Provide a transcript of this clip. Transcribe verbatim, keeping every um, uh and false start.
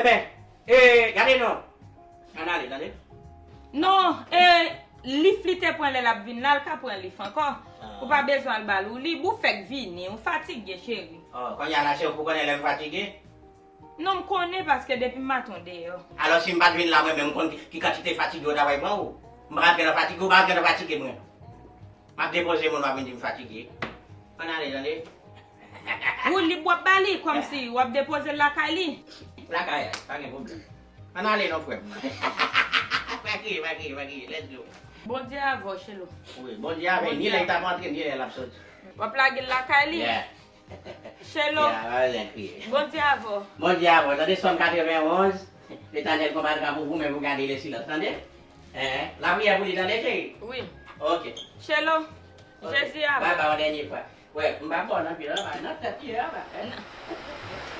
Enben, e, gade non. Ann ale, tande. Non, e, lif li te pran lè l ap vin la, l ka pran lif ankò. Ou pa bezwen al ba l ou lib, ou fèk vini, ou fatige, cheri. Oh, kounye a la, cheri, ou konnen lè m fatige? Non, m konnen paske depi maten w deyò. Alò, si m pa t vin la, mwen menm, m konn ki, ki kantite fatige w ta pral pran ou. M pa t gen nan fatige, ou pa t gen nan fatige mwen. M ap depoze moun, w ap vin di m fatige. Ann ale, tande. Ou lib w ap ba li, kòmsi w ap depoze l lakay li. Lakay, pa gen pwoblèm. Ann ale non, frè m. Pa kriye, pa kriye, pa kriye. Let's go. Bondye avè w, Chelo. Wi, Bondye avè l. Ni lè l t ap antre, ni lè l ap soti. W ap lage l lakay li. Yeah. Chelo. Yeah, pa bezwen kriye. Bondye avè w. Bondye avè w. Tande Sòm katrevenn onz. Letènèl konbattra pour vous, mais vous gardez le silence. Tande? Hein? Lapriyè pou li, tande, cheri? Wi. Ok. Chelo. Ok. Jezi avè w. Bye bye, yon dènye fwa. Wè, m pa bon anpil anba, nan tèt li anba. Hein?